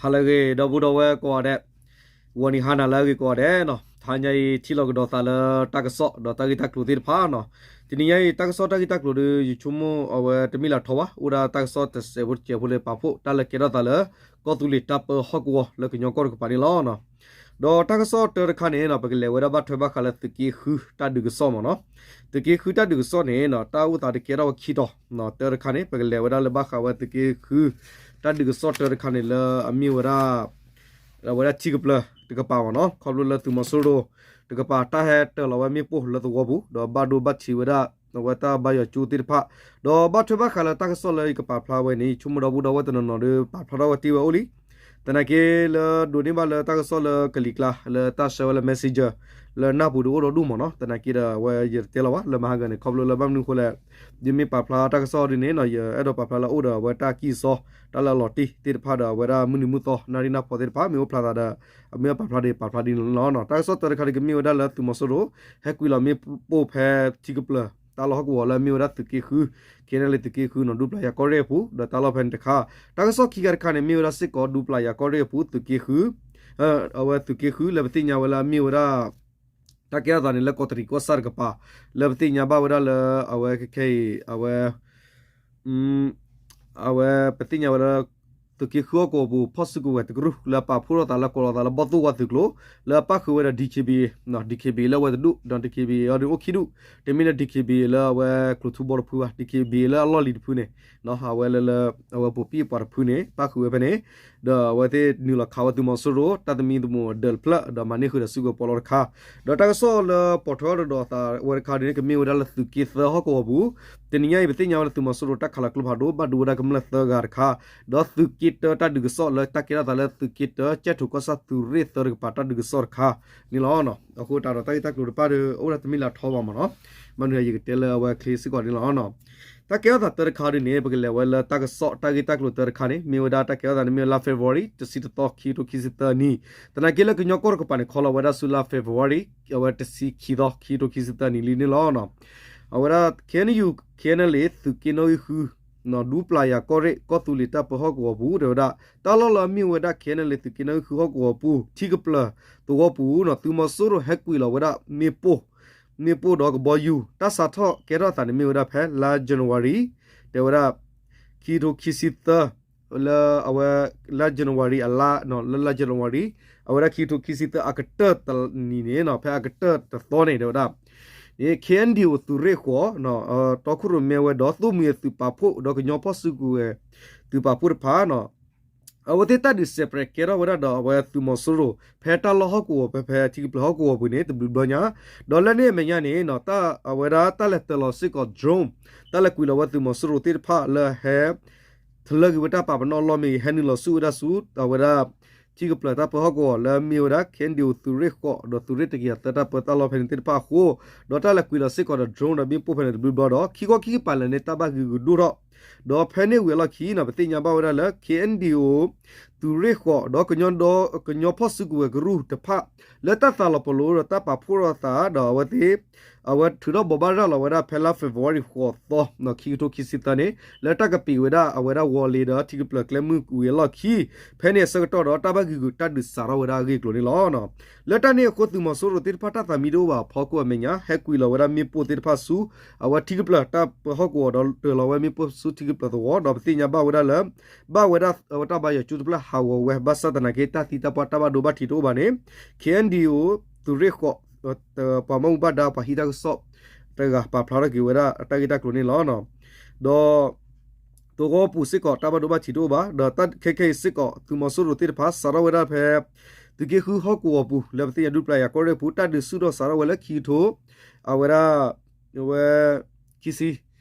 ဟါလၢအဂ့ၤ ဒီပုၢ်ဒီဝဲၢ်ကိးဂၤဒဲး, ဂီၤနံၤဟါနၤလၢအဂ့ၤကိးဂၤဒဲးနီၤ. တဟါညါအံၤ ထံၣ်လိာ်ကဒီးသးလၢတၢ်ကစီၣ်ဒီးတၢ်ဂ့ၢ်တၢ်ကျိၤသ့ၣ်တဖၣ်နီၤ. တနံၤညါအံၤ တၢ်ကစီၣ်တၢ်ဂ့ၢ်တၢ်ကျိၤဒီး ယဆိကမိၣ်အဝဲတမ့ၢ်လၢထီဘၣ်, အိၣ်ဒၣ်တၢ်ကစီၣ်တစဲးဖိတစဲးဖိလၢပာ်ဖှိၣ်တၢ်လၢကဲထီၣ်သးလၢ ကီၢ်သူလ့ၤတၢ်ပၢဟီၣ်ကဝီၤလၢကညီကီၢ်တကပၤန့ၣ်လီၤ. ဒီးတၢ်ကစီၣ်တၢတခါန့ၣ်နီၤ ပကလဲၤဝဲဒၣ်ဘၣ်ထွဲဘၣ်ဃးလၢသုးက့ဃုတၢ်ဒုးကစီၣ်မ့ၢ်နီၤ. သုးက့ဃုတၢ်ဒုးကစီၣ်န့ၣ်နီၤ တၢ်အိၣ်သးတကဲထီၣ်ဝဲခံတီၤ, တၢတခါန့ၣ် ပကလဲၤဝဲဒၣ်လၢဘၣ်ဃးဝဲသုးက့ဃု တၢ်ဒုးကစီၣ်တၢတခါန့ၣ် လၢအမ့ၢ်ဝဲဒၣ် အဝဲဒၣ်ထံကပျၢၤတကပၤမ့ၢ်နီၤ ခီဖျိလၢသုးမီၤစိရိၤတကပၤ တၢ်ဟဲတၢၤလီၤဝဲမ့ၣ်ပိၢ်လၢသဝီပူၤ ဒီးဘၣ်ဒိဘၣ်ထံးဝဲဒၣ် အဝဲတၢ်ဘါယွၤကၠိသ့ၣ်တဖၣ်, ဒီးဘၣ်ထွဲဘၣ်ဃးလၢတၢ်ကစီၣ်လၢယကပာ်ဖျါဝဲန့ၣ် ယဆိကမိၣ်ဒီပုၢ်ဒီဝဲၢ်တနီၤနီၤဒီး ပာ်ဖျါထီၣ်ဝဲတ့ၢ်ဝဲအိၣ်လံ. သနာ်က့လၢဒိးန့ၢ်ဘၣ်လၢတၢ်ကစီၣ်လၢကလံၤကျါ လၢတၢ်ဆှၢဝဲလၢ Messenger လၢနၢ်ပူၤဒီးအိၣ်ဒီဒူၣ်မ့ၢ်နီၤ. သနာ်က့ဒီးအဝဲယတတဲလီၤဘၣ် လၢမဟါဂၤန့ၣ် ခီဖျိလၢဘၣ်မနုၤအဃိလဲၣ် ယမ့ၢ်ပာ်ဖျါတၢ်ကစီၣ်ဒ်န့ၣ်နီၤ ယအဲၣ်ဒိးပာ်ဖျါလၢအအိၣ်ဒီးအဝဲတၢ်ကံၢ်စီ တၢ်လၢအလီၤတံၢ်သ့ၣ်တဖၣ်ဒီး အဝဲဒၣ်မုၢ်နံၤမုၢ်သီ နၣ်ရံၣ်နၣ်ဖီသ့ၣ်တဖၣ် မ့ၢ်အိၣ်ဖျါသးဒီး အမ့ၢ်ပာ်ဖျါဒ် ပာ်ဖျါဒ်န့ၣ်လီၤ. တၢ်ကစီၣ်တၢတခါဒ်ကမ့ၢ်ဝဲဒၣ်လၢသုးမီၤစိရိၤ ဟဲကွံာ်လီၤမ့ၣ်ပိၢ်ဖဲထံကပျၢၤ တၢ်လီၢ်ဟီၣ်ကဝီၤလၢအမ့ၢ်ဝဲဒၣ်သုးက့ဃု KNLA သုးက့ဃုနီၤ ဒူပျၤယၤကီၢ်ရ့ၣ်အပူၤ ဒီးတၢ်လီၢ်ဖဲန့ၣ်တခါ, တၢ်ကစီၣ်ခံခါတခါန့ၣ် မ့ၢ်ဝဲဒၣ်စ့ၢ်ကီးဒူပျၤယၤကီၢ်ရ့ၣ်အပူၤ သုးက့ဃု အဝဲသုးက့ဃုလၢပသ့ၣ်ညါဝဲလၢအမ့ၢ်ဝဲဒၣ် တၢ်ကဲထီၣ်သးန့ၣ်လၢကီးတရံးကီၢ်ဆၣ်တကပၤ လၢပသ့ၣ်ညါဘၣ်ဝဲဒၣ်လၢ အဝဲခဲခဲအံၤ အဝဲ အဝဲပသ့ၣ်ညါဝဲလၢ သုးက့ဃုဟီၣ်ကဝီၤပူၤ ဖီၣ်စုကဝဲၤတကရူၢ် လၢအပာ်ဖှိၣ်ထီၣ်သးလၢကိးလီၤသးလၢဘီၣ်သိၣ်ဝါသုးကျိၤ လၢအပၣ်ဃုာ်ဝဲဒီး DKBA, DKBA လၢအဝဲတဒူၣ် ဒီး DKBA အံၤဒ်အိၣ်ခံဒူၣ်, တမ့ၢ်လၢ DKBA လၢအဝဲကျိၤထူဘီတဖုဘၣ် DKBA လၢအလီၢ်လံၤတဖုန့ၣ် အဝဲလၢ လၢအဝဲပိာ်ပံၣ်ပှၤတဖုန့ၣ် ပၣ်ဃုာ်ဝဲဖဲန့ၣ် ဒီးအဝဲသ့ၣ်နုာ်လီၤခးဝဲသုးမီၤစိရိၤ တၢ်သမံသမိးအဒၢးတဖျၢၣ် ဒီးမၤန့ၢ်ဃုာ်ဒီးစုကဝဲၤပီးလီတခါ, ဒီးတၢ်ကစီၣ်လၢပိာ်ထွဲအီၤဒီးအသးဝဲတခါဒ်န့ၣ် ကမ့ၢ်ဝဲဒၣ်လၢသုးက့သၢဟီၣ်ကဝီၤပူၤ, တနံၤညါအံၤ ပသ့ၣ်ညါဝဲလၢသုးမီၤစိရိၤတၢ်ခးလီၤကျိဖးဒိၣ် ဘၣ်ဒိဝဲဒၣ်ကမျၢၢ်သၢဂၤတခါ, ဒီးသုးက့တၢတၢ်ဒုးကစီၣ်လၢတၢ်ကဲထီၣ်သးလၢသုးက့တၢ ကၠဲၣ်ထိၣ်ကီၢ်ဆၣ်သုးရ့ၣ်သၢတကပၤတၢ်ဒုးကစီၣ်တခါန့ၣ်လီၤ. အဃိသတးဒီးတၢ်ဂ့ၢ်တၢ်ကျိၤတဖၣ်ဒီး အိၣ်ဒၣ်တမ့ၢ်လၢအထီဘၣ်မ့ၢ်နီၤ, မၤနုၤယကတဲလၢအဝဲချ့စ့ၢ်ကီးန့ၣ်လီၤ. တၢ်ကဲထီၣ်သးတၢတခါဒ်န့ၣ် ပကလဲၤဝဲလၢတၢ်ကစီၣ်တၢ်ဂ့ၢ်တၢ်ကျိၤတၢတခါန့ၣ် မ့ၢ်ဝဲဒၣ်တၢ်ကဲထီၣ်သးန့ၣ်မ့ၢ်ဝဲလါ February တဆံတသီ ခံကထိခံဆံသၢနံၣ်, သနာ်က့လၢကညီကီၢ်တကပၤန့ၣ် ခီလီၤဝဲဒၣ်ဆူလါ February အဝဲတဆံခံသီ ခံကထိခံဆံသၢနံၣ်လံန့ၣ်လီၤ. အဝဲဒၣ် KNU KNLA သုးက့နီၣ်ဂံၢ်ဃု ဒူပျၤယၤကီၢ်ရ့ၣ် ကီၢ်သူလ့ၤတၢ်ပၢဟီၣ်ကဝီၤပူၤ တဲဝဲဒၣ် တၢ်လီၢ်လၢအမ့ၢ်ဝဲဒၣ် KNLA သုးက့နီၣ်ဂံၢ်ဃုဟီၣ်ကဝီၤပူၤ ထံကပျၢၤသဝီပူၤနီၤ သုးမီၤစိရိၤဟဲကွံာ်လီၤဝဲဒၣ်မ့ၣ်ပိၢ် မ့ၣ်ပိၢ်ဒီးကဘီယူၤ တၢ်စးထီၣ်ကဲထီၣ်သးန့ၣ်မ့ၢ်ဝဲဒၣ်ဖဲလါ January တဲဝဲဒၣ် ခံကထိခံဆံသၢ လၢအဝဲ လါ January အလါ လၢလါ January အဝဲဒၣ်ခံကထိခံဆံသၢအကတၢၢ်တနံၤန့ၣ်နီၤ ဖဲအကတၢၢ်တနံၤန့ၣ် တဲဝဲဒၣ် KNDO သုးရ့ၣ်ဃိး တီခိၣ်ရိၣ်မဲဝဲဒီး သိၣ်မှံၤအသုးပာ်ဖှိၣ် ဒီးကညီဖီၣ်စုကဝဲၤ သုးပာ်ဖှိၣ်တဖၣ်နီၤ အဝဲသ့ၣ်တၢ်ဒုးစဲးပြဲးကဲထီၣ်ဝဲဒၣ်ဒီးအဝဲသုးမီၤစိရိၤ ဖဲတၢ်လီၢ်ဟီၣ်ကဝီၤဖဲဖဲထံကပျၢၤဟီၣ်ကဝီၤပူၤန့ၣ် တဘျုးဘျီညါ ဒီးလၢန့ၣ်အမဲာ်ညါန့ၣ်နီၤ တၢ်အဝဲဒၣ်တၢ်လဲၤတၢၤလီၤစ့ၢ်ကီး drone တၢ်လဲၤကွံာ်လီၤဝဲသုးမီၤစိရိၤသ့ၣ်တဖၣ်လၢဟဲ ထလၢက့ၤဝဲတၢ်ပာ်ပနီၣ်အလီၢ်မ့ၢ်ဂ့ၤ ဟဲနုာ်လီၤဆူၣ်ဝဲဒၣ်ဆူ အဝဲဒၣ် ထံကပျၢၤတၢ်ပၢဟီၣ်ကဝီၤလၢအမ့ၢ်ဝဲဒၣ် KNDO သုးရ့ၣ်ဃိး ဒီးသုးရ့ၣ်တကယၤသၢတၢ်ပၢတၢ်လီၢ်ဖဲန့ၣ်သ့ၣ်တဖၣ်အဃိ ဒီးတၢ်လဲၤကွံာ်လီၤစ့ၢ်ကီးဒီး drone ဒီးမ့ၣ်ပိၢ်ဖဲန့ၣ်တဘျုးဘျီဒီး ခံခီခံကပၤလၢာ်န့ၣ် တၢ်ဘၣ်ဂံာ်ဂုာ်ဒိၣ်ထီၣ် ဒီးဖဲန့ၣ်ဝံၤအလီၢ်ခံနီၤ ပသ့ၣ်ညါဘၣ်ဝဲဒၣ်လၢ KNDO သုးရ့ၣ်ဃိး ဒီးကညီဒီ ကညီဖီၣ်စုကဝဲၤကရူၢ်တဖၣ် လၢတၢ်သးလီၤပလိာ်ဒီးတၢ်ပာ်ဖှိၣ်ထီၣ်သးဒီးအဝဲသ့ၣ် အဝဲထုးထီၣ်ဘိးဘၣ်ရၤလီၤဝဲဒၣ်ဖဲလါ February ဃိးသီ ခံကထိခံဆံသၢန့ၣ် လၢတၢ်ကပံာ်ဝဲဒၣ်အဝဲဒၣ်ဝီၤလ့ၤဒီးထံကပျၢၤကျဲမုၢ်ဝံၤအလီၢ်ခံ ဖဲန့ၣ်အဆၢကတီၢ်ဒီးတၢ်ဘၣ်ဂံာ်ဂုာ်တၢ်ဒုးစးထီၣ်ဝဲဒၣ်အဂ့ၢ်အကျိၤန့ၣ်လီၤ. လၢတၢ်န့ၣ်အဃိ သုးမီၤစိရိၤသ့ၣ်တဖၣ်တၢ်သးမံတအိၣ်ဘၣ် ဖီခိၣ်အမဲာ်ညါ ဟဲကွံာ်လီၤဝဲဒၣ်မ့ၣ်ပိၢ်သ့ၣ်တဖၣ်ဆူ အဝဲထံကပျၢၤတၢ်ပၢဟီၣ်ကဝီၤဒီးတၢၤလီၤဝဲမ့ၣ်ပိၢ်ဆူထံကပျၢၤသဝီ ဒီးပသ့ၣ်ညါဘၣ်ဝဲဒၣ်လၢ ဘၣ်ဝဲဒၣ်အဝဲတၢ်ဘါယွၤကၠိတဖျၢၣ်ဟးဂီၤဝဲ ဘၣ်ဆၣ်သနာ်က့တၢ်သံတၢ်ပှၢ်တၢ်ဘၣ်ဒိဘၣ်ထံးတအိၣ်ဘၣ်န့ၣ် KNDO သုးရ့ၣ်ဃိး ပှၤမူဘၣ်ဒါပှၤဟံးတၢ်ကစီၣ် တဂၤပာ်ဖျါထီၣ်က့ၤဝဲဒၣ်အတၢ်ဂ့ၢ်တၢ်ကျိၤန့ၣ်လီၤ. ဒီး သဝီပူၤစ့ၢ်ကီးတၢ်ဘၣ်ဒိဘၣ်ထံးတအိၣ်ဘၣ် ဒီးတၢ်ခဲခဲအံၤစ့ၢ်ကီး သုးမီၤစိရိၤသ့ၣ်တဖၣ်စးထီၣ်ဝဲဒၣ်ဖဲ သုးက့ဃုဟီၣ်ကဝီၤပူၤ လၢပသ့ၣ်ညါဒူပျၤယၤကီၢ်ရ့ၣ်ပူၤ တၢ်ဒုးဆူၣ်ထီၣ်စးထီၣ်ဝဲလၢခံကထိ အဝဲဒၣ် အဝဲ ခံဆံ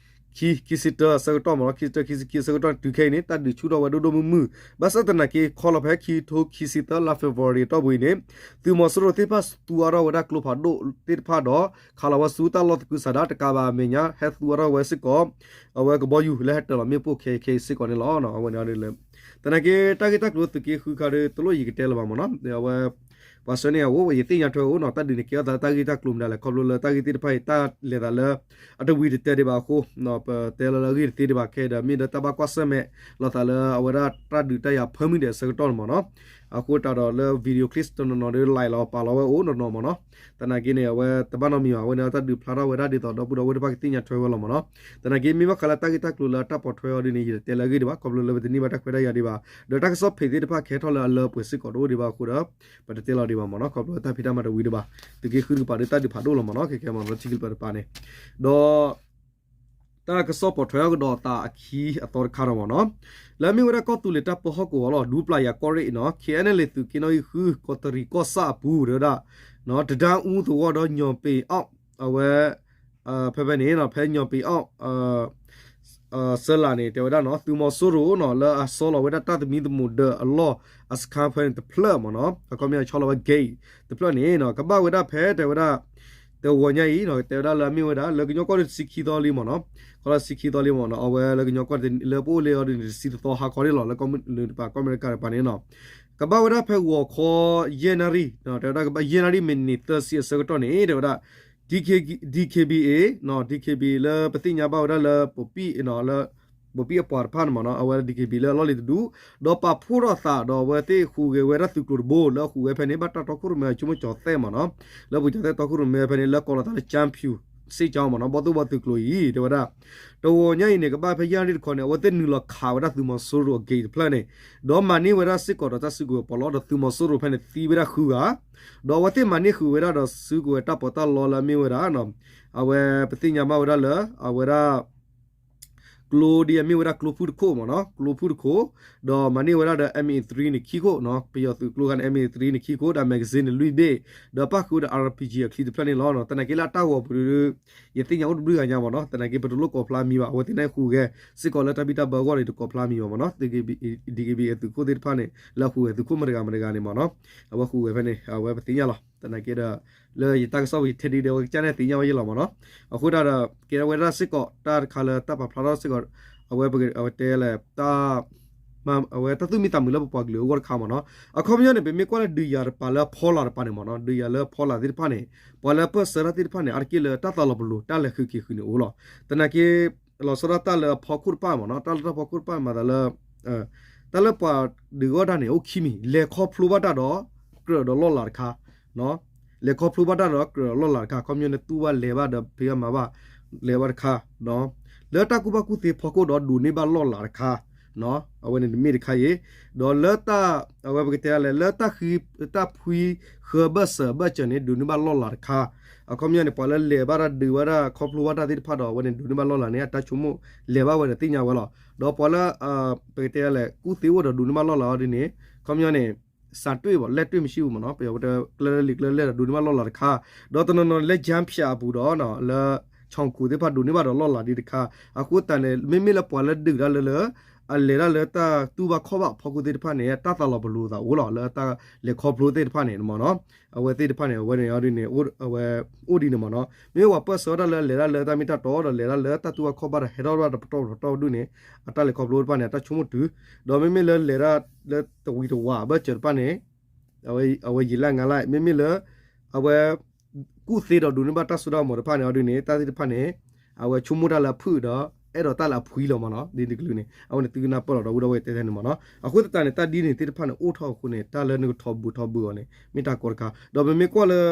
ခံ ခံဆံတၢအဆၢကတီၢ်မ့ၢ်နီၤ ခံဆံတၢ ခံဆံခံအဆၢကတီၢ်တုၤခဲအံၤန့ၣ် တၢ်ဒုးဆူၣ်ထီၣ်ဝဲဒိၣ်ဒိၣ်မုၢ်မုၢ် ဘၣ်ဆၣ်သနာ်က့ ခီလီၤဖဲခံကထိခံဆံသၢလါ February အတီၢ်ပူၤအံၤန့ၣ် သုးမီၤစိရိၤသ့ၣ်တဖၣ်သူအါထီၣ်ဝဲဒၣ်ကျိဖးဒိၣ်သ့ၣ်တဖၣ်ဒီး ခးလီၤဝဲဆူတၢ်လီၢ်သကုၤဆးဒးတကးဘၣ်အမဲာ်ညါ ဟဲသူအါထီၣ်ဝဲစ့ၢ်ကီး အဝဲကဘီယူၤလၢဟဲတၢၤလီၤမ့ၣ်ပိၢ်ခဲအံၤခဲအံၤစ့ၢ်ကီးန့ၣ်လီၤ. အဝဲန့ၣ် သနာ်က့တၢ်ဂ့ၢ်တၢ်ကျိၤသုးက့ဃုခါဒီး တလိၣ်ယကတဲလၢၤဘၣ်မ့ၢ်နီၤ အဝဲ ပှၤဆှၢန့ၢ်အအိၣ် ယသ့ၣ်ညါထွဲအိၣ်နီၤ တၢ်ဒုးန့ၣ်ကဲထီၣ်သးလၢတၢ်ဂ့ၢ်တၢ်ကျိၤမတၤလဲၣ် ခီဖျိလၢတၢ်ဂ့ၢ်သ့ၣ်တဖၣ်အံၤ တၢ်လဲၤသးလၢ အတဝံၤတတဲဒံးဘၣ်အဃိ ပတဲလၢလၢအဂ့ၢ်တသ့ဒံးဘၣ် ခဲဒီး မ့ၢ်ဒီးတၢ်ဘၣ်ကွၢ်ဆၢၣ်မဲာ်လိာ်သးလၢအဝဲဒၣ်တၢ်ဒုးတၢ်ယၤဖၢမုၢ်ဒဲးအဆၢကတီၢ်န့ၣ်မ့ၢ်နီၤ အဃိတးဒီးလၢ video clip တနီၤနီၤဒီး live လီၤပာ်လီၤဝဲအိၣ်နီၤနီၤမ့ၢ်နီၤ သနာ်က့န့ၣ် အဝဲတဘၣ်နီတမံၤဘၣ် အဝဲန့ၣ်တၢ်ဒုးဖျါထီၣ်ဝဲဒၣ်ဒ်သိးဒီပုၢ်ဒီဝဲၢ်တဖၣ်ကသ့ၣ်ညါထွဲဝဲလီၤမ့ၢ်နီၤ သနာ်က့မ့ၢ်ဘၣ်ဃးလၢတၢ်ဂ့ၢ်တၢ်ကျိၤလၢအတၢ်ပိာ်ထွဲအီၤဒ်န့ၣ် ယတတဲလၢအဂ့ၢ်ဒံးဘၣ် ခီဖျိလၢပတန့ၢ်ဘၣ်တၢ်ခွဲးတၢ်ယာ်ဒံးဘၣ် ဒီးတၢ်ကစီၣ်ဖံးသ့ၣ်တဖၣ်ကဲထီၣ်လၢအလၢပှဲၤစ့ၢ်ကီးတအိၣ်ဒံးဘၣ်အဃိဒီး ပတတဲလီၤဒံးဘၣ်မ့ၢ်နီၤ ခီဖျိတၢ်ဖံးတၢ်မၤတဝံၤဒံးဘၣ် သုးက့ဃုတကပၤဒီးတၢ်ဒုးဖးဒိၣ်လီၤမ့ၢ်နီၤ ခဲကဲမ့ၢ်နီၤ ထံကလုာ်ပၢတပၤန့ၣ် ဒီး တၢ်ကစီၣ်ပိာ်ထွဲအီၤကဒီးသးအခံအသီတခါဒီးမ့ၢ်နီၤ လၢအမ့ၢ်ဝဲဒၣ်ကီၢ်သူလ့ၤတၢ်ပၢဟီၣ်ကဝီၤလီၤ ဒူပျၢ်ယၤကီၢ်ရ့ၣ်နီၤ KNLA သုးက့နီၣ်ဂံၢ်ဃု ကီးတရံးကီၢ်ဆၣ်အပူၤ တဲဝဲဒၣ် တဒါအူသဝီဒီးညီၣ်ပ့ၤအီၣ် အဝဲ ဖဲဖဲန့ၣ် ဖဲညီၣ်ပ့ၤအီၣ် စၢလးန့ၣ် တဲဝဲဒၣ်နီၤ သုးမီၤစိရိၤနီၤ လၢအဆီလီၤဝဲဒၣ်တၢ်သမံသမိးဒၢးအလီၢ်အစခါဖဲန့ၣ်တဖျၢၣ်မ့ၢ်နီၤ အခီပညီဆီလီၤဝဲ gate တဖျၢၣ်န့ၣ်နီၤ ကဘၣ်ဝဲဒၣ်ဖဲတဲဝဲဒၣ် တဝီညါအံၤနီၤ တဲဝဲဒၣ်လၢအမ့ၢ်ဝဲဒၣ် လၢကညီကီၢ်ဒီးတဆံခံသီလံမ့ၢ်နီၤ ခီလၢတဆံခံသီလံမ့ၢ်နီၤ အဝဲလၢကညီကီၢ်လၢပအိၣ်လၢအီၤဒ်န့ၣ် တဆံတသီဟါခီန့ၣ်လီၤ လၢကီၢ်မုၢ်နုာ်တပၤ ကီၢ်အမဲရကၤတပၤန့ၣ်နီၤ ကဘၣ်ဝဲဒၣ်ဖဲဂီၤခီယဲၢ်နၣ်ရံၣ် တဲဝဲဒၣ်ကဘၣ်ယဲၢ်နၣ်ရံၣ်မံးနံးသၢဆံအဆၢကတီၢ်န့ၣ် တဲဝဲဒၣ် DKBA နီၤ DKBA လၢပသ့ၣ်ညါဘၣ်ဝဲဒၣ်လၢ ပပံၣ်လၢ ပပံၣ်အပှၤတဖၣ်န့ၣ်မ့ၢ်နီၤ အဝဲ DKBA လၢအလီၢ်လံၤတဒူၣ် ဒီးပာ်ဖှိၣ်ထီၣ်သးဒီးအဝဲသ့ၣ်ဟူးဂဲၤဝဲဒၣ်သုးကျိၤတဘိ လၢအဟူးဂဲၤဖဲန့ၣ် ဘၣ်တၢ်တီခိၣ်ရိၣ်မဲအဆိကမိၣ်ကၠီၤသဲၣ်မ့ၢ်နီၤ လၢပူၤကၠီၤသဲၣ်တီခိၣ်ရိၣ်မဲဖဲန့ၣ် လၢကိးလီၤသးလၢ ကၠၢဖၠူၣ် စ့ၣ်ကၠီမ့ၢ်နီၤ ဘီၣ်သိၣ်ဘီၣ်သုးကျိၤအံၤ တဲဝဲဒၣ် တဝီညါအံၤန့ၣ် ကဘၣ်ဖဲယဲၢ်နၣ်ရံၣ်တခီန့ၣ် အဝဲသ့ၣ်နုာ်လီၤခးဝဲဒၣ်သုးမီၤစိရိၤအ gate တဖျၢၣ်န့ၣ် ဒီးမၤန့ၢ်ဝဲဒၣ်စ့ၢ်ကီးဒီးတၢ်စုကဝဲၤပီးလီ ဒီးသုးမီၤစိရိၤဖဲန့ၣ်သံဝဲဒၣ်ဃုဂၤ ဒီးအဝဲသ့ၣ်မၤန့ၢ်ဃုာ်ဝဲဒၣ်ဒီးစုကဝဲၤတၢ်ပီးတၢ်လီလၢအမ့ၢ်ဝဲဒၣ် အဝဲပသ့ၣ်ညါဘၣ်ဝဲဒၣ်လၢ အဝဲဒၣ် ကျိဒ်အမ့ၢ်ဝဲဒၣ်ကျိဖုၣ်တခိၣ်မ့ၢ်နီၤ ကျိဖုၣ်တခိၣ် ဒီးမၤန့ၢ်ဝဲဒၣ်ဒီး M A three န့ၣ်ခံခိၣ်နီၤ ပယီၤသုးကျိခါန့ၣ် M A three န့ၣ်ခံခိၣ် ဒီး magazine န့ၣ်လွံၢ်ဘ့ၣ် ဒီးပၣ်ဃုာ်ဒီး RPG အချံတဖျၢၣ်န့ၣ်လီၤ. သနာ်က့လၢအတၢ်ဂီၤပူၤဒီး ယသ့ၣ်ညါအိၣ်တဘျုးဂၤညါမ့ၢ်နီၤ သနာ်က့ပတလိၣ်ကိးဖျါမံၤဘၣ် အဝဲသ့ၣ်န့ၣ်ဟူးဂဲၤစ့ၢ်ကီးလၢတၢ်ဘံၣ်တၢ်ဘၢအဂီၢ်န့ၣ် တကိးဖျါမံၤဘၣ်မ့ၢ်နီၤ DKBA သုးခိၣ်သ့ၣ်တဖၣ်န့ၣ် လၢအဟူးဂဲၤသုးခိၣ်မတဂၤမတဂၤန့ၣ်မ့ၢ်နီၤ အဝဲဟူးဂဲၤဖဲန့ၣ် အဝဲပသ့ၣ်ညါလီၤ. သနာ်က့ဒီး လၢယတၢ်ကစီၣ်ဝံၤထဲဒ်ဒီး အဝဲကစၢ်န့ၣ်သ့ၣ်ညါဝဲယလီၤမ့ၢ်နီၤ အဃိတၢ်ဒီး ကဲဝဲဒၣ်စ့ၢ်ကီး တၢ်တခါလၢတၢ်ပာ်ဖျါထီၣ်စ့ၢ်ကီး အဝဲ အဝဲတဲလဲၣ် တၢ် အဝဲတၢ်သူၣ်မံသးမုာ်လၢပပှၤကလုာ်အဂီၢ်တခါမ့ၢ်နီၤ အခီပညီန့ၣ် ပမ့ၢ်ကွၢ်လၢဒုးယၤတပၤလၢအဖီလာ်တပၤန့ၣ်မ့ၢ်နီၤ ဒုးယၤလၢအဖီလာ်သ့ၣ်တဖၣ်န့ၣ် ပှၤလၢပၢၢ်ဆၢတၢ်သ့ၣ်တဖၣ်န့ၣ် အါတက့ၢ်လၢတၢ်သးလီၤပလိာ် တၢ်လဲၤဃုာ်က့ၤဃုာ်န့ၣ်အိၣ်လီၤ. သနာ်က့ လီၤဆီဒၣ်တၢ်လၢအဖီခိၣ်တဖၣ်မ့ၢ်နီၤ တၢ်လၢတၢ်ဖီခိၣ်တဖၣ်မၤသးလၢ တၢ်လၢပှၤဒုးဂီၢ်တၢ်န့ၣ် အိၣ်ခံမံၤ လဲၤခီဖျိဘၣ်တၢ်ဒီး ကြၢးဒီးလီၢ်လၤတခါ လဲၤခီဖျိဘၣ်တၢ်ဒီးကြၢးဒီးလီၢ်လၤတခါ ခီပညီန့ၣ် သူၣ်ဘၣ်လဲၤဘၣ်ဒီးဖံးဘၣ်မၤဘၣ် လဲၤဘၣ်တခါ လၢတၢ်ကူၣ်ဘၣ်ကူၣ်သ့ဖီခိၣ်ဒီးဒိးန့ၢ်ဘၣ်လီၢ်လၤတခါ အဝဲန့ၣ်တမ့ၢ်တခါအံၤ ဒီးလၢတၢ် အဝဲပကတဲလဲၣ် လၢတၢ်ဃံ တၢ်ဖှံဃၢဘၢၣ်စၢၤဘၢၣ်စၢၤန့ၣ် ဒိးန့ၢ်ဘၣ်လီၢ်လၤတခါ အခီပညီန့ၣ် ပှၤလၢလဲၤဘၣ်တၢ်ဒုးဝဲဒၣ်ခီဖျိဘၣ်တၢ်သ့ၣ်တဖၣ်ဒီး အဝဲန့ၣ်ဒိးန့ၢ်ဘၣ်လီၢ်လၤန့ၣ် အတၢ်ဆိကမိၣ်လဲၤဘၣ်ဝဲဒီးသ့ၣ်ညါဝဲလီၤ. ဒီးပှၤလၢ ပကတဲလဲၣ် ကူၣ်သ့အိၣ်ဒီးဒိးန့ၢ်ဘၣ်လီၢ်လၤအီၤဒ်န့ၣ် ခီပညီန့ၣ် စးတွ့ၣ်ဘၣ် လဲၢ်တွ့ၣ်မံၤဆံပူၤမ့ၢ်နီၤ ပယီၤဝဲတဲ ကျဲလၢလံာ်ကျဲလၢလၢဒီးဒိးန့ၢ်ဘၣ်လီၢ်လၤတခါ ဒီးတနီၤနီၤလၢ ကၠၢဖၠး အပူၤဒီး လၢ ခၠီၣ်ခိၣ်သ့ၣ်တဖၣ်ဒိးန့ၢ်ဘၣ်ဒီးလီၢ်လၤဒ်တခါ အဃိသတးန့ၣ် မ့မ့ၢ်လၢပှၤလၢဒုးတၢ်လၢလၢ အလဲၤတၢ်လၢတၢ်တူၢ်ဘၣ်ခီၣ်ဘၣ်အဖီခိၣ်သ့ၣ်တဖၣ်န့ၣ် တၢ်သးလီၤပလိာ်သးအိၣ်လီၤ လၢတၢ်လဲၤခီဖျိသ့ၣ်တဖၣ်န့ၣ်မ့ၢ်နီၤ အဝဲသ့ၣ်တဖၣ်န့ၣ် အဝဲန့ၣ်အီၤဒ်န့ၣ် အဝဲ အိၣ်ဒ်န့ၣ်မ့ၢ်နီၤ မ့မ့ၢ်ပှၤပၢၢ်ဆၢတၢ်လၢလဲၤတၢ်လၢတၢ်မ့ၢ်တၢ်တီဒီးလဲၤတၢ်လၢတၢ်တူၢ်ဘၣ်ခီၣ်ဘၣ်ဒီးဟဲထီၣ်ဘၣ်တပတီၢ်ပတီၢ်ဒ်န့ၣ် အတၢ်လဲၤခီဖျိတဖၣ်န့ၣ် အတၢ်ဆိကမိၣ်တုၤ ဒီးမ့မ့ၢ်လၢလဲၤတၢ်လၢတဝံၤတဝးဘၢၣ်စၢၤတဖၣ်န့ၣ် အဝဲယံာ်လၢငါလၢ မ့မ့ၢ်လၢ အဝဲ ကူၣ်သ့ဒီးဒိးန့ၢ်ဘၣ်တၢ်စိတၢ်ကမီၤတဖၣ်န့ၣ် အီၤဒ်န့ၣ် တၢ်သ့ၣ်တဖၣ်န့ၣ် အဝဲဆိကမိၣ်တၢ်လၢအဖုၣ်ဒီး အဲၣ်ဒိးတၢ်လၢအဖှံလီၤမ့ၢ်နီၤ ဒ်တကလုာ်န့ၣ် အဝဲန့ၣ်သုကနၢ်ပၢၢ်လီၤဒီး ဝံၤဒီးဝဲတဲထဲန့ၣ်မ့ၢ်နီၤ အဃိသတးန့ၣ် တၢ်ဒ်န့ၣ်သ့ၣ်တဖၣ်န့ၣ် အိၣ်ထီၣ်အဃိန့ၣ် တၢ်လၢနကထီၣ်ဘုးထီၣ်ဘုးအီၤန့ၣ် မ့ၢ်တၢ်ကီတခါ ဒီးပမ့ၢ်ကွၢ်လၢ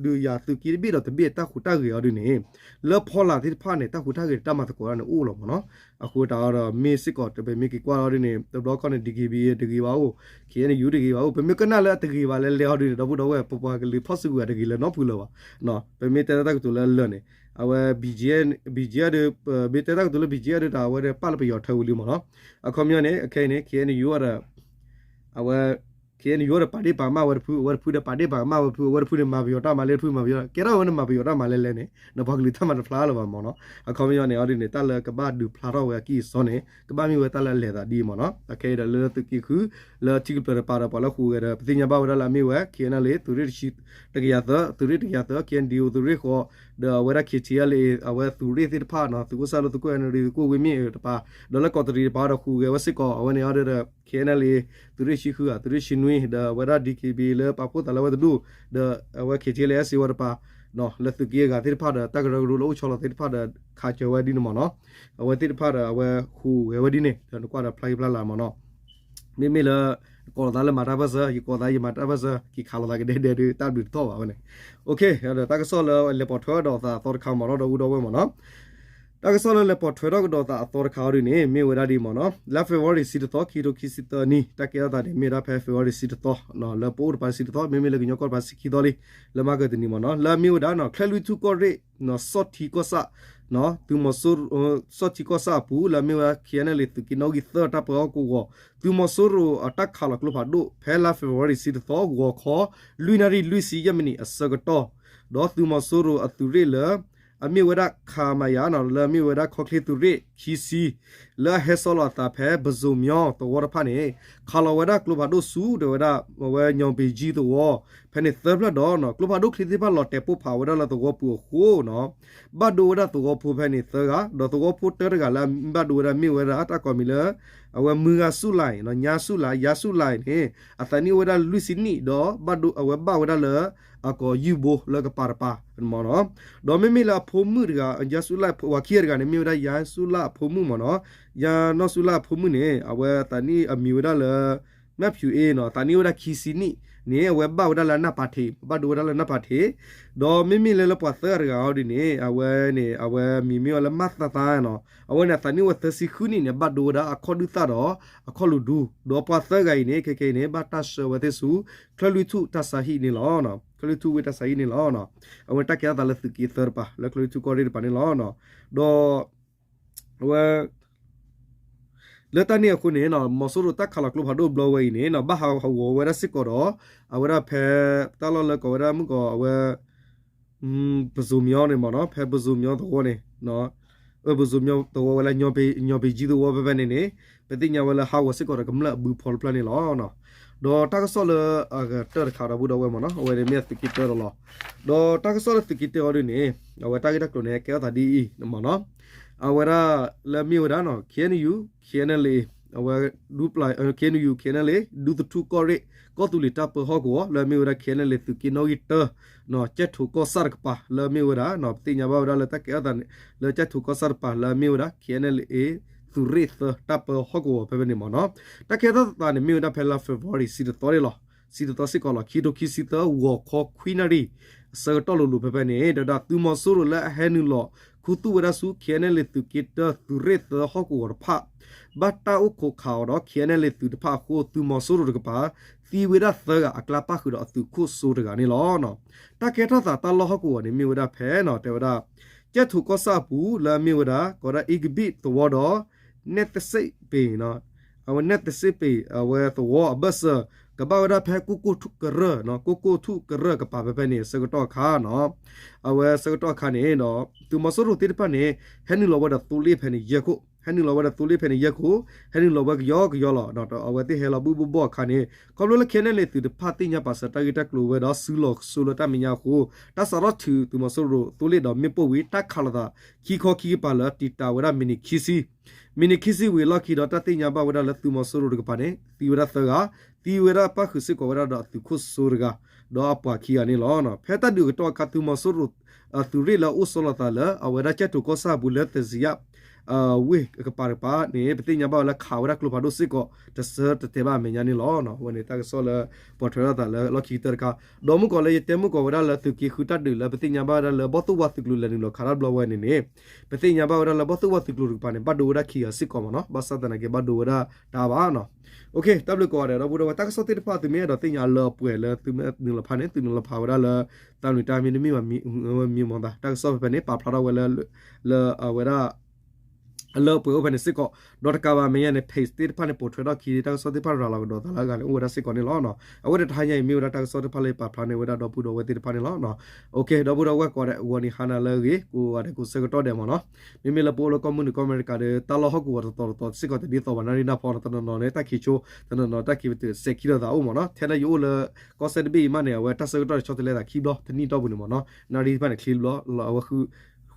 ဒုးယၤသုးက့တဘ့ၣ်ဒီးတဘ့ၣ်တၢ်ဟူးတၢ်ဂဲၤအီၤဒ်န့ၣ် လၢဖီလာ်သ့ၣ်တဖၣ်န့ၣ် တၢ်ဟူးတၢ်ဂဲၤန့ၣ် တၢ်မၤသကိးတၢ်န့ၣ်အိၣ်လီၤမ့ၢ်နီၤ အဃိတးဒီးမ့ၢ်စ့ၢ်ကီး ပမ့ၢ်က့ၤကွၢ်လီၤဒ်န့ၣ် တဘျီခီန့ၣ် DKBA တဂ့ၤဘၣ်အိၣ် KNU တဂ့ၤဘၣ်အိၣ် ပမ့ၢ်ကနၣ်လၢအတဂ့ၤဘၣ်လဲၤလဲၤအီၤဒ်န့ၣ် ဒီပုၢ်ဒီဝဲၢ် ပပှၤကလုာ်ဖီၣ်စုကဝဲၤတဂ့ၤလၢၤနီတဖုလၢၤဘၣ် ပမ့ၢ်တဲတၢ်ကတိၤလၢအလၢာ်န့ၣ် အဝဲ BGF ဒီး ပမ့ၢ်တဲတၢ်ကတိၤလၢ BGF ဒီးတၢ်အဝဲဒီးပာ်လၢပယီၤထၢဝံၤလံမ့ၢ်နီၤ အခီပညီန့ၣ် အခဲအံၤန့ၣ် KNU ဒီး အဝဲ KNU ဒီးပာ်ဒ့ၣ်ပာ်ကမၣ်ဝဲတဖု အဝဲတဖုဒီးပာ်ဒ့ၣ်ပာ်ကမၣ်ဝဲတဖု အဝဲတဖုန့ၣ် မၤပယီၤတၢ်မၤလဲၣ် တဖုမၤပယီၤ ကဲထီၣ်ဝဲန့ၣ်မၤပယီၤတၢ်မၤလဲၣ်လဲၣ်န့ၣ် နပှၤကလုာ်တၢ်မၤတဖျါလၢၤဘၣ်မ့ၢ်နီၤ အခီပညီန့ၣ် အီၤဒ်န့ၣ် တၢ်လၢကဘၣ်ဒုးဖျါထီၣ်ဝဲအကံၢ်အစီန့ၣ် ကဘၣ်မ့ၢ်ဝဲတၢ်လၢအလဲၤသးဒ်မ့ၢ်နီၤ အခဲအံၤဒီးလၢသုးက့ဃု လၢထံကပျၢၤတပၤဒီးပှၤလၢဟူးဂဲၤဒီး ပသ့ၣ်ညါဘၣ်ဝဲဒၣ်လၢအမ့ၢ်ဝဲ KNLA သုးရ့ၣ်တဆံ တကယၤသၢ သုးရ့ၣ်တကယၤသၢ KNDO သုးရ့ၣ်ဃိး ဒီးအဝဲဒၣ် KTLA အဝဲသုးရ့ၣ်သ့ၣ်တဖၣ်နီၤ သုးခိၣ်စၢ်လိ သုးခိၣ်အဲၣ်နရံ သုးခိၣ်ဝ့ၢ်မ့ၣ်အၢတပၤ ဒီးလၢကီးတရံးတပၤဒီးဟူးဂဲၤဝဲစ့ၢ်ကီး အဝဲန့ၣ်အီၤဒီး KNLA သုးရ့ၣ်ဆံဃုဧါ သုးရ့ၣ်ဆံ ဒီးအဝဲဒၣ် DKBA လၢပာ်ဖှိၣ်သးလၢအဝဲတဒူၣ်, ဒီးအဝဲ KTLA SAC ဝဲတပၤ, လၢသုးက့အဂၤသ့ၣ်တဖၣ်ဒီး တၢ်ကရၢကရိလၢအိၣ်ဆီလီၤသ့ၣ်တဖၣ်ဒီး ခးစၢၤဝဲဒ်န့ၣ်မ့ၢ်နီၤ, အဝဲသ့ၣ်တဖၣ်ဒီး အဝဲဟူးဂဲၤဝဲဒ်န့ၣ် ဒီးနကွၢ်ဒီးဖျါဂ့ၤဖျါလၤမ့ၢ်နီၤ, မ့မ့ၢ်လၢ ကိးလီၤသးလၢမၤတၢ်ပၢၢ်ဆၢ, ယကိးသးယမၤတၢ်ပၢၢ်ဆၢ, က့ၤခးလိာ်သးကဒဲကဒဲဒုး တၢ်ဘျုးတထီၣ်ဘၣ်ဝဲန့ၣ်, ဒီးတၢ်ကစီၣ်လၢလဲၤပိာ်ထွဲဒီးသးအသီတခါမ့ၢ်နီၤ, ဒီပုၢ်ဒီဝဲၢ်မ့ၢ်နီၤ တၢ်ကစီၣ်လၢလဲၤပိာ်ထွဲထီၣ်ကဒီးသးအသီတခါအီၤဒ်န့ၣ် မ့ၢ်ဝဲဒၣ်ဒ်မ့ၢ်နီၤ, လါ February ဆံတသီ ခံကထိခံဆံသၢနံၣ် တၢ်ကဲထီၣ်သးန့ၣ် မ့ၢ်ဝဲဒၣ်ဖဲ February ဆံတသီ, လၢပအိၣ်တပၤဆံတသီ, မ့မ့ၢ်လၢကညီကီၢ်တပၤဆံခံသီလံ, လၢမၤကတနံၤမ့ၢ်နီၤ, လၢအမ့ၢ်ဝဲဒၣ်နီၤ ချၢၣ်လွံၢ်ထူၣ်ကီၢ်ရ့ၣ် စီၣ်ထံကီၢ်ဆၣ်, သုးမီၤစိရိၤ စီၣ်ထံကီၢ်ဆၣ်အပူၤ လၢအမ့ၢ်ဝဲဒၣ် KNLA သုးက့နီၣ်ဂံၢ်သၢတၢ်ပၢဟီၣ်ကဝီၤ, သုးမီၤစိရိၤအတၢ်ခးလီၤကျိဖးဒိၣ် ဖဲလါ February ဆံတသီ ဂီၤခီ လွံၢ်နၣ်ရံၣ်လွံၢ်ဆံယဲၢ်မံးနံးအဆၢကတီၢ်, ဒီးသုးမီၤစိရိၤအသုးရ့ၣ်လၢ အမ့ၢ်ဝဲဒၣ် ခမရ လၢအမ့ၢ်ဝဲဒၣ်ခီချ့သုးရ့ၣ်ခံဆံ လၢအဟဲဆီလီၤအသးဖဲပဇိၤမျိာ်သဝီတဖၣ်န့ၣ် ခးလီၤဝဲဒၣ်ကျိဖးဒိၣ်ဆူ တဲဝဲဒၣ် အဝဲညီဘ့ကၠံသဝီ ဖဲန့ၣ်သၢဖျၢၣ်ဒီး ကျိဖးဒိၣ်ချံသ့ၣ်တဖၣ်လီၤတဲာ်ပိၢ်ဖးဝဲဒၣ်လၢသဝီပူၤအဃိနီၤ ဘၣ်ဒိဝဲဒၣ်သဝီဖိဖဲန့ၣ်သၢဂၤ ဒီးသဝီဖိတၢတဂၤလၢဘၣ်ဒိဝဲဒၣ်မ့ၢ်ဝဲဒၣ်တၢ်ကိးမံၤလၢ အဝဲမုၢ်ဂၤဆူၣ်လၢ် ညါဆူၣ်လၢ် ယါဆူၣ်လၢ်န့ၣ် အသးနံၣ်အိၣ်ဝဲဒၣ်လွံၢ်ဆံနံၣ်ဒီး အဝဲဘၣ်ဝဲဒၣ်လၢ အကိာ်ယူၢ်ဘိလၢကပၤတပၤမ့ၢ်နီၤ ဒီးမ့မ့ၢ်လၢအဖိမုၣ်တဂၤ ယါဆူၣ်လၢ် ပှၤခံဂၤတဂၤန့ၣ် မ့ၢ်ဝဲဒၣ်ယါဆူၣ်လၢ်အဖိမုၣ်မ့ၢ်နီၤ ယါနီၢ်ဆူၣ်လၢ်အဖိမုၣ်န့ၣ် အဝဲသးနံၣ်အမံၤဝဲဒၣ်လၢ မၢ်ဖၠူၤအ့နီၤ သးနံၣ်အိၣ်ဝဲဒၣ်ခံဆံနံၣ်န့ၣ် အဝဲဘၣ်ဝဲဒၣ်လၢနၢ်ပၤထံး ဘၣ်ဒိဝဲဒၣ်လၢနၢ်ပၤထံး ဒီးမ့မ့ၢ်လၢလၢပှၤသၢဂၤတဂၤအီၤဒ်န့ၣ် အဝဲန့ၣ် အဝဲမံၤမ့ၢ်အီၤလၢမၢ်သးသါနီၤ အဝဲန့ၣ် အသးနံၣ်အိၣ်ဝဲသၢဆံဃုနံၣ်န့ၣ် ဘၣ်ဒိဝဲဒၣ်အခီၣ်ဒုၣ်သၣ်ဒီး အခီၣ်လူၤဒူ ဒီးပှၤသၢဂၤအံၤန့ၣ် ခဲကနံၣ်အံၤန့ၣ် ဘၣ်တၢ်ဆှၢဝဲသ့ၣ်ဆူ ချၢၣ်လွံၢ်ထူၣ်တၢ်ဆါဟံၣ်န့ၣ်လီၤ. ချၢၣ်လွံၢ်ထူၣ်ဝ့ၢ်တၢ်ဆါဟံၣ်န့ၣ်လီၤ. အဝဲတၢ်ကဲထီၣ်သးလၢသုးက့သၢတပၤ လၢချၢၣ်လွံၢ်ထူၣ်ကီၢ်ရ့ၣ်တပၤန့ၣ်လီၤ. ဒီး အဝဲ လၢတၢ်န့ၣ်အဃိန့ၣ် မီၤစိရိၤတၢ်ခးလီၤကျိဖးဒိၣ်ဘျီဝဲအံၤန့ၣ် ဘၣ်ဟးဂီၤဝဲဒၣ်စ့ၢ်ကီးဒီး အဝဲဒၣ်ဖဲ တၢ်လီၢ်လၢကိးဝဲဒၣ်မုၢ်ကီး အဝဲ ပဇိၤမျိာ်န့ၣ်မ့ၢ်နီၤ ဖဲပဇိၤမျိာ်သဝီန့ၣ် ပဇိၤမျိာ်သဝီဝဲလၢ ညီဘ့ကၠံသဝီဖဲဖဲန့ၣ်န့ၣ် ပသ့ၣ်ညါဝဲလၢဟးဂီၤစ့ၢ်ကီးဒီးကမျၢၢ်အဘုဖီတဖျၢၣ်န့ၣ်လီၤ. ဒီးတၢ်ကစီၣ်လၢအကတၢၢ်တခါဒီပုၢ်ဒီဝဲၢ်မ့ၢ်နီၤ အဝဲန့ၣ်မ့ၢ်သုးက့တၢဒီးလီၤ. ဒီးတၢ်ကစီၣ်လၢသုးက့တၢအီၤဒ်န့ၣ် အဝဲတၢ်ဂ့ၢ်တၢ်ကျိၤန့ၣ် ကဲထီၣ်သးဒ်အံၤမ့ၢ်နီၤ အဝဲဒၣ်လၢမ့ၢ်ဝဲဒၣ် KNU KNLA အဝဲ ဒူပျၢ် KNU KNLA ဒူသထူၣ်ကီၢ်ရ့ၣ် ကီၢ်သူလ့ၤတၢ်ပၢဟီၣ်ကဝီၤ လၢအမ့ၢ်ဝဲဒၣ် KNLA သုးက့နီၣ်ဂံၢ်တၢ ကၠဲၣ်ထိၣ်ကီၢ်ဆၣ်တကပၤ လၢအမ့ၢ်ဝဲဒၣ် ပသ့ၣ်ညါဘၣ်ဝဲဒၣ်လၢတၢ်ကဲထီၣ်သးန့ၣ် လၢကၠဲၣ်ထိၣ်ကီၢ်ဆၣ်တကပၤ လၢအမ့ၢ်ဝဲဒၣ် KNLA သုးရ့ၣ်သၢတၢ်ပၢဟီၣ်ကဝီၤဖဲဖဲန့ၣ်မ့ၢ်နီၤ တၢ်ကဲထီၣ်သးန့ၣ် မ့ၢ်ဝဲဒၣ်ဖဲလါ February ဆံတသီန့ၣ်လီၤ. ဆံတသီစ့ၢ်ကီးလီၤ. ခံကထိခံဆံသၢ ဂီၤခီခွံနၣ်ရံၣ် အဆၢကတီၢ်လိၤလိၤဖဲဖဲန့ၣ် ဒီးဒၣ်သုးမီၤစိရိၤလၢအဟဲနုာ်လီၤ ခူသူၣ်ဝဲဒၣ်ဆူ KNLA သုးက့တၢ သုးရ့ၣ်သၢဟီၣ်ကဝီၤတဖၣ် ဘၣ်တၢ်အိၣ်ခိးခးအီၤဒီး KNLA သုးတဖၣ်အဃိ သုးမီၤစိရိၤတကပၤ သံဝဲဒၣ်သၢဂၤ အကျါပၣ်ဃုာ်ဒီးအသုးခိၣ်စိတဂၤန့ၣ်လီၤ. တၢ်ကဲထီၣ်သးတၢ်လီၢ်ဟီၣ်ကဝီၤန့ၣ် မ့ၢ်ဝဲဒၣ်ဖဲနီၤ တဲဝဲဒၣ် ကၠဲၣ်ထိၣ်ကီၢ်ဆၣ်အပူၤ လၢအမ့ၢ်ဝဲဒၣ် ကိးဝဲဒၣ်အ့ကဘံၣ်သဝီဒီး နဲၣ်သစ့ၣ်ပ့ၤ အဝဲနဲၣ်သစ့ၣ်ပ့ၤ အဝဲသဝီအဘၢၣ်စၢၤ ကဘၣ်ဝဲဒၣ်ဖဲကိၣ်ကိၣ်ထူၣ်ကရၢၢ် ကိၣ်ကိၣ်ထူၣ်ကရၢၢ်ကပၤဖဲဖဲန့ၣ် အဆၢကတီၢ်အခါနီၤ အဝဲဆၢကတီၢ်အခါန့ၣ်ဒီး သုးမီၤစိရိၤသ့ၣ်တဖၣ်န့ၣ် ဟဲနုာ်လီၤဝဲဒီးသိလ့ၣ်ဖဲန့ၣ်ယဲၢ်ခိၣ် ဟဲနုာ်လီၤဝဲဒီးသိလ့ၣ်ဖဲန့ၣ်ယဲၢ်ခိၣ် ဟဲနုာ်လီၤဝဲကယီကယီလီၤ. အဝဲသ့ၣ်ဟဲလီၤဘုၣ်ဘုၣ်ဘီၣ်အခါန့ၣ် ခီဖျိလၢ KNLA သုးတဖၣ်သ့ၣ်ညါပာ်စၢၤတၢ်ဂ့ၢ်တၢ်ကျိၤဝဲဒီးစုလီၤစိလၢတၢ်မဲာ်ညါအဃိ တၢ်စးထီၣ်ထုးသုးမီၤစိရိၤသိလ့ၣ်ဒီးမ့ၣ်ပိၢ်ဝံၤ တၢ်ခးလိာ်သးခံခီခံကပၤလၢတံာ်တာ်ဝဲဒၣ်မံးနံးခံဆံ မံးနံးခံဆံဝံၤအလီၢ်ခံဒီး တၢ်သ့ၣ်ညါဘၣ်ဝဲဒၣ်လၢသုးမီၤစိရိၤတကပၤန့ၣ် သံဝဲဒၣ်သၢဂၤ, သံဝဲဒၣ်ပၣ်ဃုာ်စ့ၢ်ကီးဝဲဒၣ်ဒီးအသုးခိၣ်စိတဂၤ, ဒီးအပှၤခံဂၤန့ၣ်လီၤ. ဖဲတၢ်ဒုးအကတီၢ်အခါ သုးမီၤစိရိၤ သုးရ့ၣ်လၢအအိၣ်ဆီလီၤသးလၢ အဝဲဒၣ်ကၠဲၣ်ထိၣ်ကီၢ်ဆၣ်အပူၤလၢသစံယၣ် ဝ့ၢ်ကပၤတကပၤန့ၣ် ပသ့ၣ်ညါဘၣ်ဝဲလၢခးဝဲဒၣ်ကျိဖးဒိၣ်စ့ၢ်ကီး တဆၢတတဲာ်ဘၣ်အမဲာ်ညါန့ၣ်လီၤ. အဝဲန့ၣ်တၢ်ကစီၣ်လၢ ပိာ်ထွဲထီၣ်သးလၢလီၢ်ခံကတၢၢ်တခါ, ဒီးမုၢ်ကီးလၢယတဲမုၢ်ကီးဝဲဒၣ်လၢသုးက့ဃုတၢ်ဒုးလၢပသ့ၣ်ညါဘၣ်ဝဲဒၣ်လၢဘီၣ်သိၣ်ဝါသုးကျိၤလဲၤနုာ်လီၤခးတၢ်ဘျီဝဲန့ၣ်န့ၣ် ပသ့ၣ်ညါဘၣ်ဝဲဒၣ်လၢဘီၣ်သိၣ်ဝါသုးကျိၤတကပၤန့ၣ် ဘၣ်ဒိဝဲဒၣ်ခံဂၤစ့ၢ်ကီးမ့ၢ်နီၤ, ဘၣ်ဆၣ်သနာ်က့ဘၣ်ဒိဝဲဒၣ်တအါဘၣ်နီၤ. တၢ်ဘျုးကိးဂၤဒဲး ဒီပုၢ်ဒီဝဲၢ် တၢ်ကစီၣ်သ့ၣ်တဖၣ် သုမ့ၢ်အဲၣ်ဒိးသ့ၣ်ညါအလၢအပှဲၤလၢသုမ့ၢ်နုာ်လီၤဖးန့ၣ် သုနုာ်လီၤဖးဝဲဒၣ်လၢ တၢ်နုၤတၢ်မံတမံၤဘၣ်မံၤမံၤမီၤသး တၢ်ကစီၣ်ဖဲဖဲန့ၣ် ပာ်ဖျါထီၣ်ဝဲလၢ လၢအဝဲဒၣ် အလၢအပှဲၤအိၣ်ဖဲန့ၣ်စ့ၢ်ကီး, ဒီးတကးဘၣ်မဲာ်ညါန့ၣ် page သ့ၣ်တဖၣ်န့ၣ် ပိာ်ထွဲထီၣ်ခံ တၢ်ကစီၣ်သ့ၣ်တဖၣ်ရၤလီၤကဒီးသးလၢအဂၤန့ၣ် အိၣ်ဝဲဒၣ်စ့ၢ်ကီးန့ၣ်လီၤ. အဝဲဒၣ်တဟါညါအံၤ မ့ၢ်ဝဲဒၣ်တၢ်ကစီၣ်တဖၣ်လၢပာ်ဖျါန့ၢ်ဝဲဒၣ်ဒီပုၢ်ဒီဝဲၢ်သ့ၣ်တဖၣ်န့ၣ်လီၤ. ဒီပုၢ်ဒီဝဲၢ်ကိးဂၤဒဲး ဂီၤနံၤဟါနၤလၢအဂ့ၤ ကိးဂၤဒဲးကိးဆၢကတီၢ်ဒဲးမ့ၢ်နီၤ, မ့မ့ၢ်လၢပအိၣ်လၢကီၢ်မုၢ်နုာ်ကီၢ်အမဲရကၤဒီး တၢ်လီၢ်ဟီၣ်ကဝီၤတတီၤတတီၤစ့ၢ်ကီးတဒ်သိးဘၣ် နၣ်ရံၣ်နၢ်ဖီနီၤ, တနီၤနီၤန့ၣ် တၢ်ခံးဆိ, တနီၤနီၤတၢ်ခံးပတုာ် စဲးခံဒီးသးအိၣ်မ့ၢ်နီၤ, ထဲဒၣ်ယအိၣ်လၢ ကီၢ်စဲၣ်တဘ့ၣ်အံၤမးန့ၣ် အဝဲတၢ်ဆၢကတီၢ်ဆီတလဲသးခံဘျီ တနံၣ်တီၢ်ပူၤန့ၣ်မ့ၢ်နီၤ, နၣ်ရံၣ်တဖၣ်န့ၣ် ချ့တဘျီ အဝဲ ဃု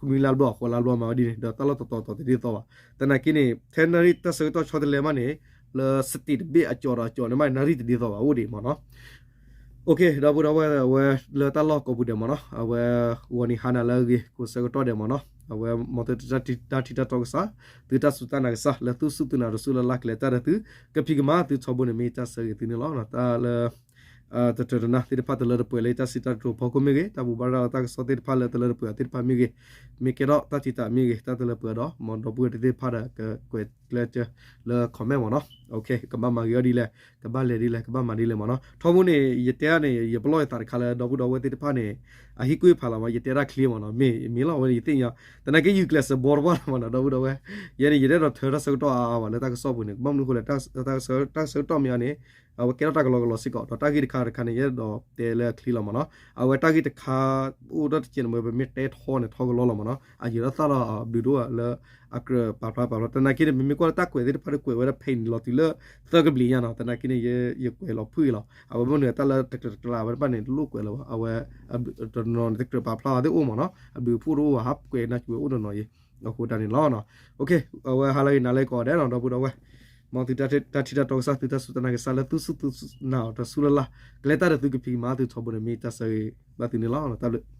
နွံလါတဘျီ ဃိးလါတဘျီမၤဝဲဒ်န့ၣ် ဒီးတၢ်လီၢ်တတီၤတတီၤတဒ်သိးဘၣ်. သနာ်က့န့ၣ် ထဲနၣ်ရံၣ်တၢ်ဆၢကတီၢ်ဆီတလဲမးန့ၣ် လၢ state တဘ့ၣ်အကၠီဒီးအကၠီန့ၣ်မး နၣ်ရံၣ်တဒ်သိးဘၣ်အိၣ်ဒံးမ့ၢ်နီၤ. ဒီပုၢ်ဒီဝဲၢ် အဝဲလၢတၢ်လီၢ်ကိးပူၤဒဲးမ့ၢ်နီၤ အဝဲ ဂီၤနံၤဟါနၤလၢအဂ့ၤကိးဆၢကတီၢ်ဒဲးမ့ၢ်နီၤ အဝဲမ်သုတၢ်ထံၣ်တၢ်တီကစၢ် သုတၢ်စူၢ်တၢ်နာ်ကစၢ် လၢသုစူၢ်သုနာ်တစူၢ်လၢ်လၢ် ကလဲၤတၢ်ဒီးသု ကဖံးကမၤသုထီဘိန့ၣ် မ့ၢ်တၢ်ဆၢဂ့ၤသုန့ၣ်လီၤ. တၢ်လၢ တတၢၤတနါသ့ၣ်တဖၣ်တလၢတပှဲၤလၢတၢ်စံးတၢ်ကတိၤဖီခိၣ်မ့ၢ်ဂ့ၤ တၢ်ဘူၣ်ဘၣ်ရၤလီၤတၢ်ကစီၣ်သ့ၣ်တဖၣ်လၢတလၢတပှဲၤအီၤသ့ၣ်တဖၣ်မ့ၢ်ဂ့ၤ မ့ၢ်ကဲထီၣ်တၢ်ထံၣ်တၢ်မ့ၢ်ဂ့ၤ တၢ်တလၢပှဲၤအီၤဒီး မ်ဒီပုၢ်ဝဲၢ်သ့ၣ်တဖၣ်ဒီးကကွဲးကျဲးစၢးလၢ comment မ့ၢ်နီၤ. ကဘၣ်မၤဂ့ၤအီၤဒ်လဲၣ် ကဘၣ်လဲၤဒ်လဲၣ် ကဘၣ်မၤဒ်လဲၣ်မ့ၢ်နီၤ. ထီဘိန့ၣ် ယတဲဒၣ်န့ၣ် ယပလီၢ်ယသးတခါလၢဒီပုၢ်ဒီဝဲၢ်သ့ၣ်တဖၣ်န့ၣ် အဟံၣ်ကွၢ်ဖးလီၤမး ယတဲဒၣ်ချ့မ့ၢ်နီၤ မ့ၢ်မ့ၢ်လီၤဝဲန့ၣ် ယသ့ၣ်ညါ သနာ်က့ယုၢ်ကျဲးစၢးဘီတပှၢ်လီၤမ့ၢ်နီၤ ဒီပုၢ်ဒီဝဲၢ် ယဲန့ၣ် ယတအဲၣ်ဒိးထၢတၢ်ဆၢကတီၢ်အါအါဘၣ်လၢတၢ်ကစီၣ်ပူၤန့ၣ် ဘၣ်မနုၤအဃိလဲၣ် တၢ်ဆၢကတီၢ်မ့ၢ်အါန့ၣ် အဝဲကဲထီၣ်တၢ်ကလီကလီစ့ၢ်ကီး ဒီးတၢ်ဂ့ၢ်တခါတခါန့ၣ် ယအဲၣ်ဒိးတဲလၢအချ့လီၤမ့ၢ်နီၤ. အဝဲတၢ်ဂ့ၢ်တခါ အိၣ်ဒီးတကဲးန့ၣ် ပမ့ၢ်တဲထီန့ၣ် ထီကလီလီၤမ့ၢ်နီၤ အယံာ်ထီၣ်သၣ်လီၤ အဘျုးဒိၣ်လၢ အကြၢးပာ်ဖျါပာ်ဖျါ သနာ်က့န့ၣ် ပမ့ၢ်ကွၢ်လၢတၢ်ကွဲးသ့ၣ်တဖၣ်ဒီးကွဲးဝဲဒၣ်ဖဲအံၤန့ၣ် လီၤတုၤလၢ သၢကဘျံးညါနီၤ သနာ်က့န့ၣ် ယကွဲးလီၤဖုၣ်အံၤလီၤ အဝဲဘၣ်မနုၤတၢ်လၢတကြၢးတကျါဝဲတဖၣ်န့ၣ် တလိၣ်ကွဲးလၢၤဘၣ် အဝဲ တနီၤန့ၣ် တကြၢးပာ်ဖျါအီၤသ့ၣ်အိၣ်မ့ၢ်နီၤ အဘျုးအဖှိၣ်တအိၣ်ဘၣ် ဟးကွဲးနၢ်ကွဲးအိၣ်နီၢ်နီၢ်အံၤ အဃိတၢ်န့ၣ်လီၤ. အဝဲဟါလၢအဂ့ၤ နၤလၢကိးဂၤဒဲးနီၤ ဒီပုၢ်ဒီဝဲၢ် မ်သုတၢ်ထံၣ်တၢ်တီကစၢ် သုတၢ်စူၢ်တၢ်နာ်ကစၢ်လၢသုစူၢ်သုနာ်အီၤတစူၢ်လၢ်လၢ် ကလဲၤတၢ်ဒီးသုကဖံးကမၤသုထီဘိန့ၣ် မ့ၢ်တၢ်ဆၢဂ့ၤဘၣ်သုန့ၣ်လီၤ. တၢ်ဘျုး